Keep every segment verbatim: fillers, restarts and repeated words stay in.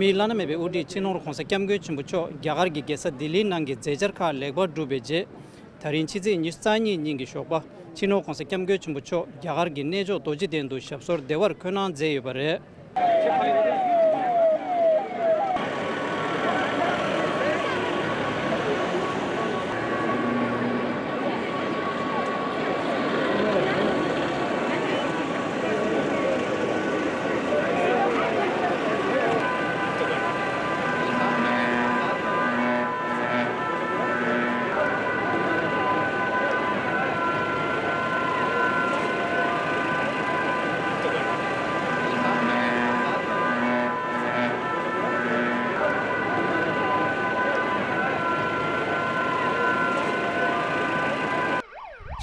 མིའི་བླ་ན་མེད་པའི་དབུ་ཁྲིད་སྤྱི་ནོར་༧གོང་ས་༧སྐྱབས་མགོན་ཆེན་པོ་མཆོག་རྒྱ་གར་གྱི་རྒྱལ་ས་ལྡི་ལིའི་ནང་གི་མཛད་འཆར་ཁག་ལེགས་པར་གྲུབ་པའི་རྗེས། ད་རིང་ཕྱི་ཚེས་ཉི་ཤུ་རྩ་གཉིས་ཉིན་གྱི་ཞོགས་པ། སྤྱི་ནོར་༧གོང་ས་༧སྐྱབས་མགོན་ཆེན་པོ་མཆོག་རྒྱ་གར་གྱི་གནས་མཆོག་རྡོ་རྗེ་གདན་དུ་ཞབས་སོར་བདེ་བར་འཁོད་གནང་མཛད་ཡོད་པ་རེད།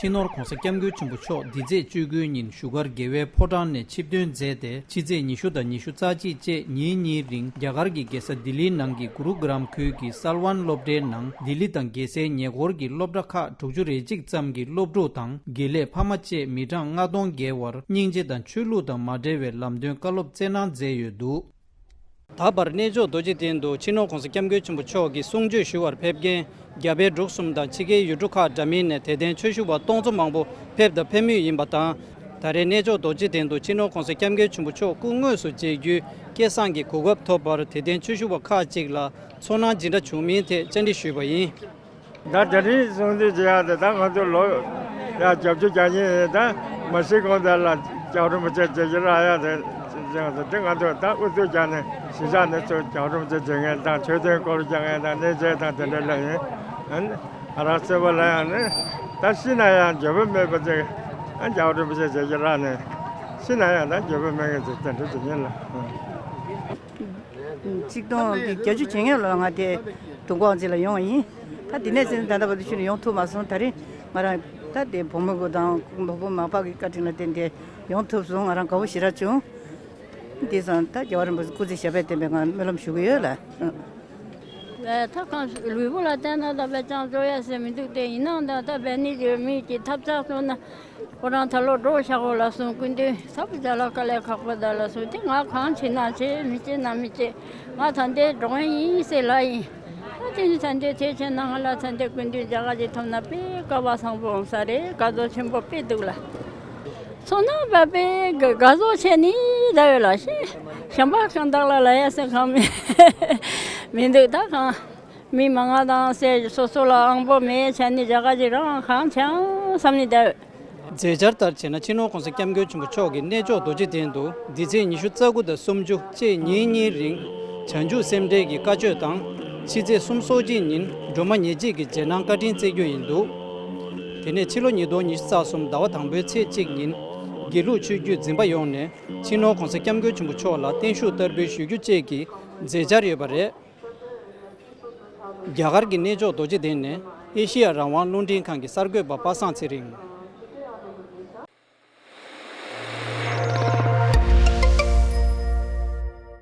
སྤྱི་ནོར་༧གོང་ས་༧སྐྱབས་མགོན་ཆེན་པོ་མཆོག་འདི་ཚེས་བཅུ་དགུའི་ཉིན་བཞུགས་སྒར་རྒྱལ་བའི་ཕོ་བྲང་ནས་ཆིབས་ཐོན་མཛད་དེ། ཕྱི་ཚེས་ཉི་ཤུ་དང་ཉི་ཤུ་རྩ་གཅིག་བཅས་ཉིན་གཉིས་རིང་རྒྱ་གར་གྱི་རྒྱལ་ས་ལྡི་ལིའི་ནང་གི་གུ་རུ་གྷ་རམ་ཁུལ་གྱི་སལ་ཝན་སློབ་གྲྭའི་ནང་ལྡི་ལི་དང་རྒྱལ་སའི་ཉེ་འཁོར་གྱི་སློབ་གྲྭ་ཁག་དྲུག་ཅུ་རེ་གཅིག་ཙམ་གྱི་སློབ་ཕྲུག་དང་དགེ་ལས་ཕ་མ་བཅས་མི་གྲངས་ལྔ་སྟོང་བརྒལ་བར་སྙིང་རྗེ་དང་ཆོས་ལུགས་དང་མ་འབྲེལ་བའི་ལམ་སྟོན་བཀའ་སློབ་སྩལ་གནང་མཛད་ཡོད་འདུག་ད་བར་གནས་མཆོག་རྡོ་རྗེ་གདན་དུ་སྤྱི་ནོར་༧གོང་ས་༧སྐྱབས་མགོན་ཆེན་པོ་མཆོག་གི་གསུང་ཆོས་ཞུ་བར་ཕེབས་མཁན་རྒྱ་བལ་འབྲུག་གསུམ་དང་ཕྱི་རྒྱལ་ཡུལ་གྲུ་ཁག་འདྲ་མིན་ནས་དད་ལྡན་ཆོས་ཞུ་བ་སྟོང་ཚོ་མང་པོ་ཕེབས་དང་ཕེབས་མུས་ཡིན་པ་དང་། ད་རེས་གནས་མཆོག་རྡོ་རྗེ་གདན་དུ་སྤྱི་ནོར་༧གོང་ས་༧སྐྱབས་མགོན་ཆེན་པོ་མཆོག་སྐུ་དངོས་སུ་མཇལ་རྒྱུའི་སྐལ་བཟང་གི་གོ་སྐབས་ཐོབ་པར་དད་ལྡན་ཆོས་ཞུ་བ་ཁག་ཅིག་ལ་ཚོར་སྣང་ཇི་འདྲ་བྱུང་མིན་ཐད་བཅར་འདྲི་ཞུས་པ་ཡིན། ད་དེ་རིང་གསུང་དུས་བྱེད་ཡག་དེ་ད་ང་ཚོ་ལོ་ཡ་བརྒྱད་ཅུ་གྱ་གཉིས་ཡིན། ད་མ་ཤི་གོང་དེ་ལ་རྒྱལ་བ་རིན་པོ་ཆེ་མཇལ་རྒྱུ་རག་ཡག་དེ་ཅིག་ཡོང་སོང་། དེ་ང་ཚོ་ད་ཨུ་ཚུགས་རྒྱག་ནས་གཞིས་ཆགས་ནས་ཚུར་རྒྱལ་བ་རིན་པོ་ཆེ་མཇལ་མཁན་དང་ཆོས་དོན་སྐོར་རྒྱག་མཁན་དང་གནས་མཇལ་དང་དེ་འདྲ་ལ་ཡིན། ཨ་ནི་ང་རང་སེམས་པ་ལ་ཡང་ནི་ད་ཤི་ན་ཡང་འགྱོད་པ་མེད་པ་ཅིག་ཨ་རྒྱལ་བ་རིན་པོ་ཆེ་མཇལ་རྒྱུ་རག་ནས་ཤི་ན་ཡང་ད་འགྱོད་པ་མེད་མཁན་ཅིག་དེ་འདྲ་ཅིག་ཡིན་ལ། ཆིག་སྟོང་བརྒྱད་ཅུ་གྱ་ལྔ་ལོར་ང་དེ་དུས་འཁོར་དབང་འཛིན་ལ་ཡོང་བ་ཡིན། ད་དེ་ནས་བཟུང་ད་ལྟ་བར་དུ་ཕྱིར་ཡོང་ཐུབ་མ་སོང་། ད་རེས་ང་རང་ད་དེ་བུ་མོ་དགུ་དང་ནོར་བུ་མ་པ་གི་བཀའ་དྲིན་ལ་བརྟེན་ཏེ་ཡོང་ཐུབ་སོང་། ང་རང་དགའ་བོ་ཞེ་དྲག་བྱུང་། དེ་སང་ད་རྒྱལ་བ་རིན་པོ་ཆེ་སྐུ་ཚེ་ཞབས་པད་བརྟན་པའི་ངང་སྨོན་ལམ་ཞུ་གི་ཡོད་ལ། ད་གང་ལུས་པོ་ལ་བལྟས་ན་ད་བས་ཅང་བཟོ་ཡ་ཟེར་མི་འདུག་སྟེ། ཡིན་ནའང་ད་ད་བས་ནི་ཡོད་མི་གི་ཐབས་ཆག་སོང་ན། ཁོ་རང་ད་ལོ་འགྲོ་ཤག་གོ་ལ་སོང་། སྐུ་མདུན་ཚབ་བྱ་ལ་དཀའ་ལས་ཁག་པོ་ད་ལ་སོང་། དེ་ང་གང་བྱེད་ན་བྱེད། མི་བྱེད་ན་མི་བྱེད། ང་ད་ལྟའི་འགྲོ་མཁན་ཡིན་ཟེར་ལ་ཡིན། ད་དེ་ནི་ད་ལྟའི་དེ་བྱས་ན་ང་ལ་ད་ལྟའི་སྐུ་མདུན་རྒྱ་གར་གྱི་ཐོབ་ན་དཔེ་སྐལ་བ་བཟང་པོ་འོང་ས་རེད། དགའ་ཚོར་ཆེན་པོ་དཔེ་འདུག་ལ། སོང་ན་བ་དཔེ་དགའ་ཚོར་བྱས་ནི་ད་ཡོད་ལ་ཤེ། གཞན་པ་གང་དག་ལ་ལ་ཡ་སེ་གང་མི་མི་འདུག་ད་གང་། མི་མང་ང་དང་སེ་སོ་སོ་ལ་ཨང་པོ་མེད་བྱས་ནི་རྒྱ་གར་གྱི་རང་གང་བྱང་བསམ་ནི་ད་ཡོད། མཛད་འཆར་ལྟར་བྱས་ན་སྤྱི་ནོར་༧གོང་ས་༧སྐྱབས་མགོན་ཆེན་པོ་མཆོག་གིས་གནས་མཆོག་རྡོ་རྗེ་གདན་དུ་འདི་ཚེས་ཉི་ཤུ་རྩ་དགུ་དང་སུམ་ཅུ་བཅས་ཉིན་གཉིས་རིང་བྱང་ཆུབ་སེམས་འགྲེལ་གྱི་བཀའ་ཆོས་དང་། ཕྱི་ཚེས་གསུམ་སོ་གཅིག་ཉིན་སྒྲོལ་མ་ཉེར་གཅིག་གི་རྗེས་གནང་བཀའ་དྲིན་སྩལ་རྒྱུ་ཡིན་འདུག་དེ་ནས་ཕྱི་ལོ་ཉིས་སྟོང་ཉི་ཤུ་རྩ་གསུམ་ཟླ་བ་དང་པོའི་ཚེས་གཅིག་ཉིན་དགེ་ལུགས་ཆོས་བརྒྱུད་འཛིན་པ་ཡོངས་ནས་སྤྱི་ནོར་༧གོང་ས་༧སྐྱབས་མགོན་ཆེན་པོ་མཆོག་ལ་བརྟན་བཞུགས་བསྟར་འབུལ་ཞུ་རྒྱུ་བཅས་ཀྱི་མཛད་འཆར་ཡོད་པ་རེད། རྒྱ་གར་གྱི་གནས་མཆོག་རྡོ་རྗེ་གདན་ནས་ཨེ་ཤི་ཡ་རང་དབང་རླུང་འཕྲིན་ཁང་གི་གསར་འགོད་པ་པ་སངས་ཚེ་རིང་།